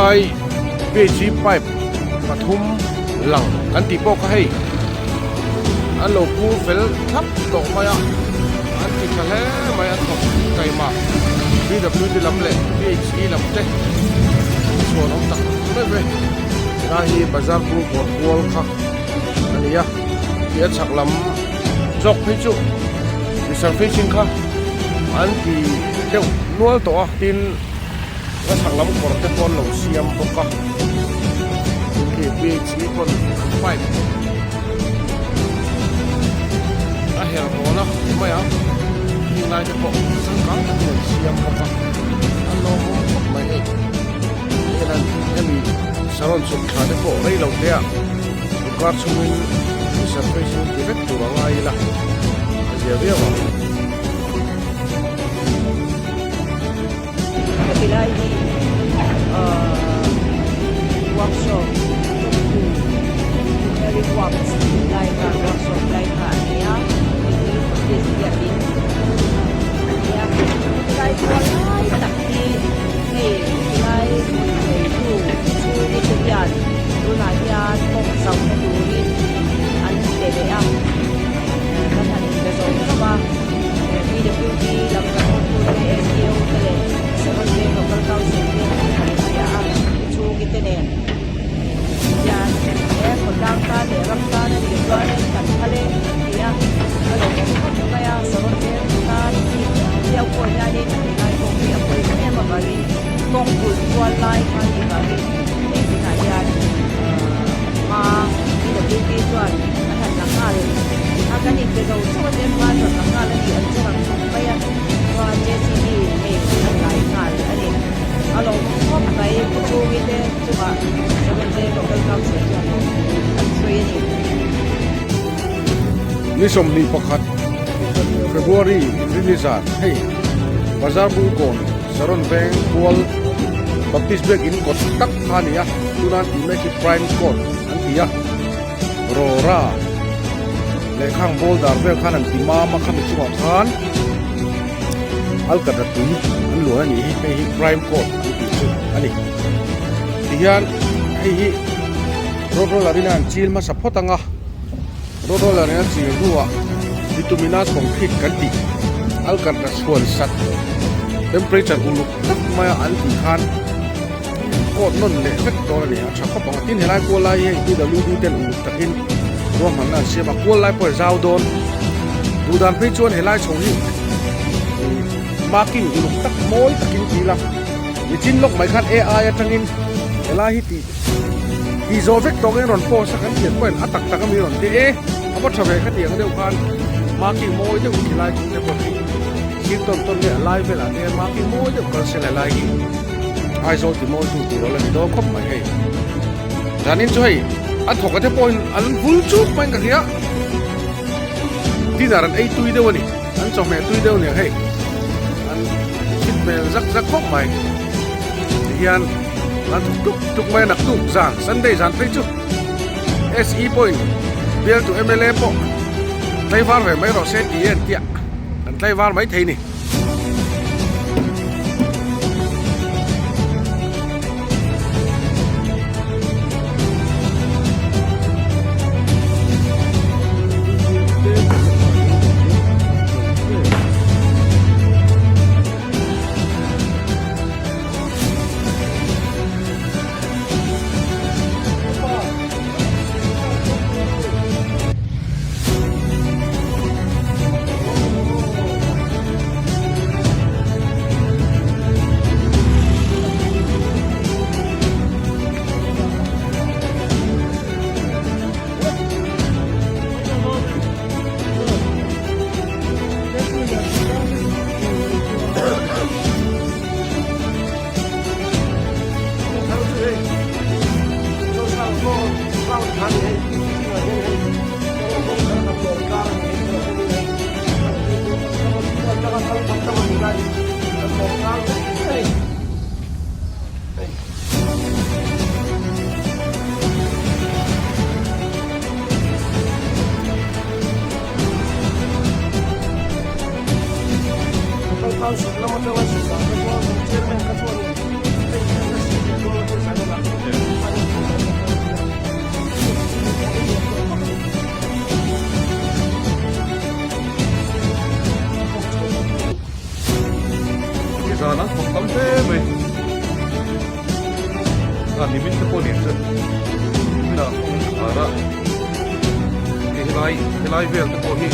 Khilai PHC pipe pathum lang kan tih pawh kha hei an lo pu fel thlap tawh mai a, an ti tha hle mai an thawk taima PWD lam leh PHE lam te chhuan awm tak mai mai helai hi bazar bur kual kual kha a ni a tih a chhak lam zawk phei chu resurfacing kha an ti deuh nual tawh a tin. A chhak lam kawr te pawh an lo siam bawk a khi PHE pawn an pipe a her hawn a ti mai ang heng lai te pawh changkang takin an siam bawk a a lawmawm khawp mai hei hian hemi saron chhuk thla te pawh rei lo te ah inkar chhungin reservation ti vek tur a ngai ila a zia viau ang. Heti lai hi ahh workshop thawktu engineering works tih lai kha workshop lai kha a ni a hei hi office biakin a ni a heti lai kual lai tak hi hei heti lai hmun neitu chhungte te hian tunah hian kawng chauhna turin an pe leh a kan han inbe zawk zawk a. PWD lam kan awmtute SDO te leh Saron Veng Local Council te an han inbia a, chhungi te nen hian he khawtlang tan leh ram tan a nih chuanin kan phal e an ti a, a lo awm khawp mai a, Saron Veng tan bik viau pawh hianin a ti lai pawh hi a pawimawh em avangin kawng kulh kual lai kha a nih vangin hei tunah hian hma PWD chuan an han la nghal a kan inpe zo chauh a tlem khan rawn la nghal a ni an che rang khawp mai a chuan JCB hei an lai nghal a ni a lo awm khawp mai pu chhungi te chungah Sarawte Local Council chuan lawm an sawi a ni. Ni 21 February Inrini zan hei Bazar Bungkawn Saron Veng Kual Baptist Biak In kawt tak kha a ni a tuna an tih mek hi Prime Court an ti a. Rora leh khang ball dar vel khan an ti mam a khami chungah khan alkatra tui an luan a nih hi hei hi prime court an tih chu a ni tihian hei hi road roller in a an chil hmasa phawt ang a road roller in a chil hnuah bituminous concrete kan tih alkatra chhuan sat temperature uluk tak maia an tih khan. Court nawn leh vek dawn a ni a tha khawp ang a tin helai kual lai hi hei PWD ten uluk takin ruahmanna an siam a kual lai pawh a zau dawn duh dan phei chuan helai chho hi ih marking uluk tak mawi takin ti ila nichin lawk mai khan AI atangin helai hi tih tih zawh vek tawk in rawn post a kan thian pawhin a tak tak ami rawn ti e a va tha ve kha tih ang deuh khan marking mawi deuh in helai chung te pawh hi thil tawn tawn leh a lai velah te hian marking mawi deuh kal se la helai hi. Aizawl ti mawi tu tur a la ni dawn khawp mai hei. Zanin chu hei a thawk a te pawhin an vul chuk maiin ka hria. Dinner an ei tui deuh a ni. An chawhmeh tui deuh nia hei. An chhit hmel zak zak khawp mai. Tihian an thawk tuk tuk mai a naktuk zan Sunday zan phei chu SE pawhin bialtu mla pawh tlaivar ve mai rawh se tih a intiah an tlaivar mai thei ni. chhiar a, hei helai helai vel te pawh hi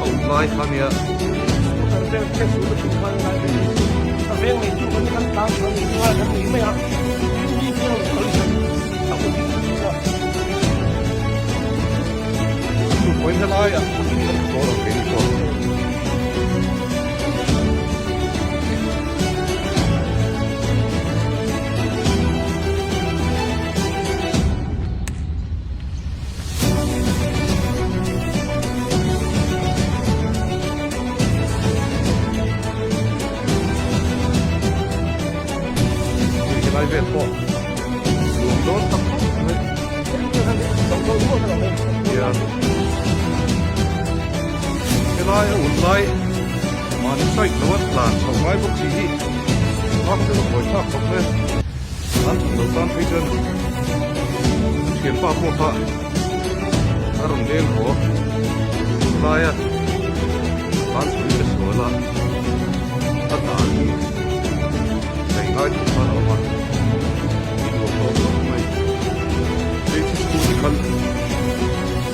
a uk lai kha nia. Scooter vel te chu ka thin khan ngai vek a veng nei tu kan kan tlang chuan ni ngai kan nei mai a, tin mi veng lo kal hian a ut in ka thin a. Chu pawhin helai ah pawhin kan thaw lo ve ni pawh. Helai vel pawh nuam dawn tak khawp mai. Nia. Helai a un lai mahni side lo a tlan chho ngai bawk si hi a fel buai thlak khawp mai. An thawk lo tan phei chuan an thianpa pawh kha a rawn leng haw laia tan chho in ka sual a a dan hi lei ngai thawk khan a awm a i nuam tawh khawp mai hei chu school hi khan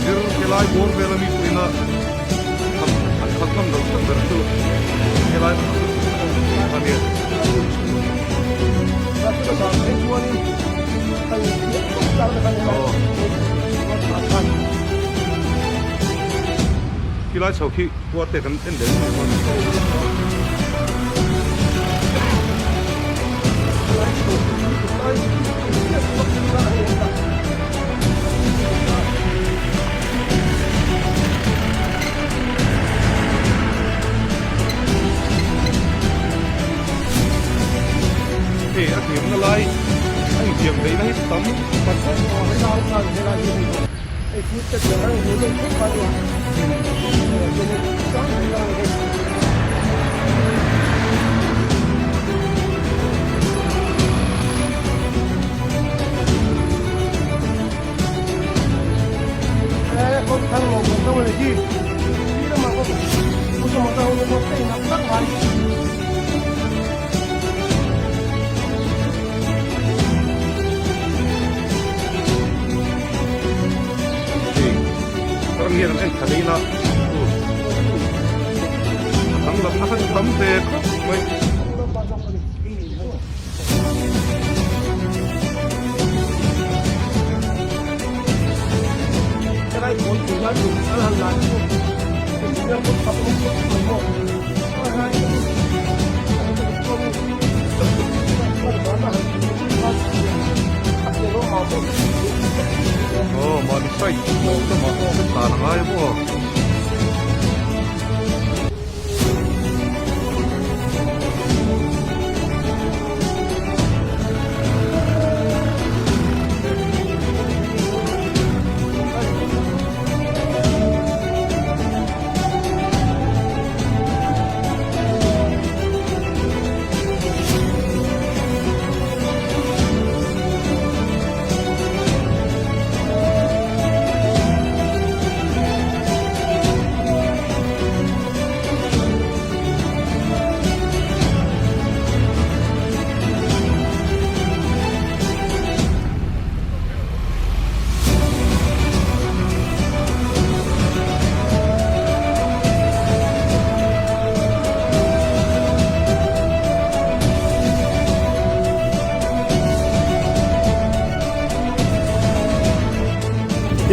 zir helai bawr vel ami pawhin a an khalh ngam lo chhan ber chu helai a nia. Khilai chho khi kua te kan en leh mai maw. Hei a hniamna lai a inhniam theihna hi tam Hei ram hian an en tha leh ila chu a danglamna kha chu tam ve khawp mai. Aw mahni side lamah ka tlan a ngai maw.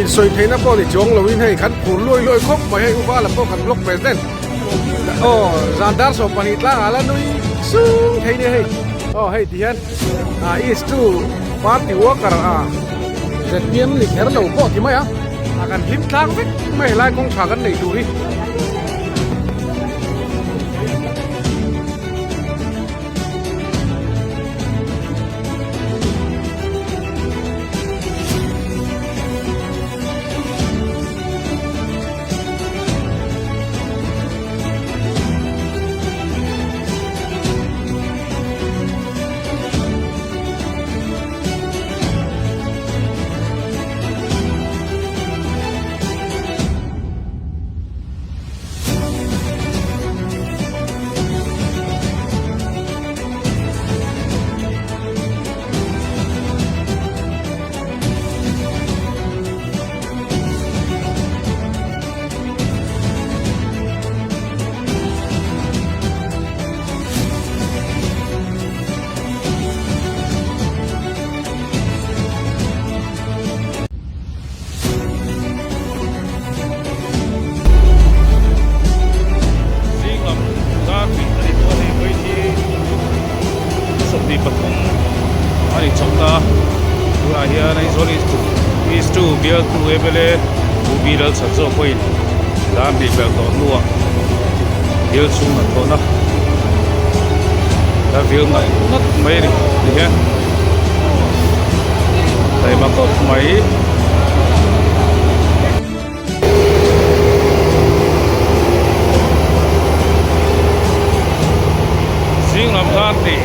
Insawi theihna pawh ni chuang loin hei kan phur luai luai khawp mai hei uvala pawh kan block president aw zan dar 12 tlangah la nui sung thei nia hei aw hei ti hian ah is chu party worker a zpm ni kher lo pawh ti mai a a kan hlim tlang vek mai helai kawng tha kan nei tur hi. Bialtu mla Pu B Lalchhanzawh pawhin dan rih belh tawh hnuah bial chhung hnathawhna la vil ngat ngat mai a ni tihian taima khawp mai. Zing lam khan tih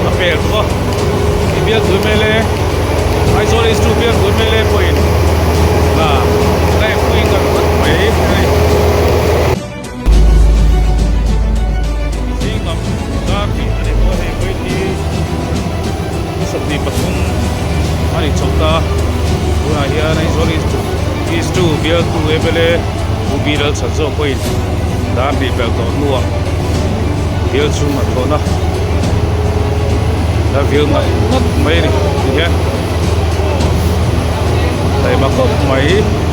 a pel bawk a i bial tui mai le Aizawl East chu bial tui mai le pawhin a la pui ngat ngat mai a ni. Zing lam dar tih a ni bawk a hei vawiin hi 23 a ni chho ta tunah hian Aizawl East East chu bialtu mla Pu B Lalchhanzawh pawhin dan rih belh tawh hnuah bial chhung hnathawhna la vil ngat ngat mai a ni tihian taima khawp mai.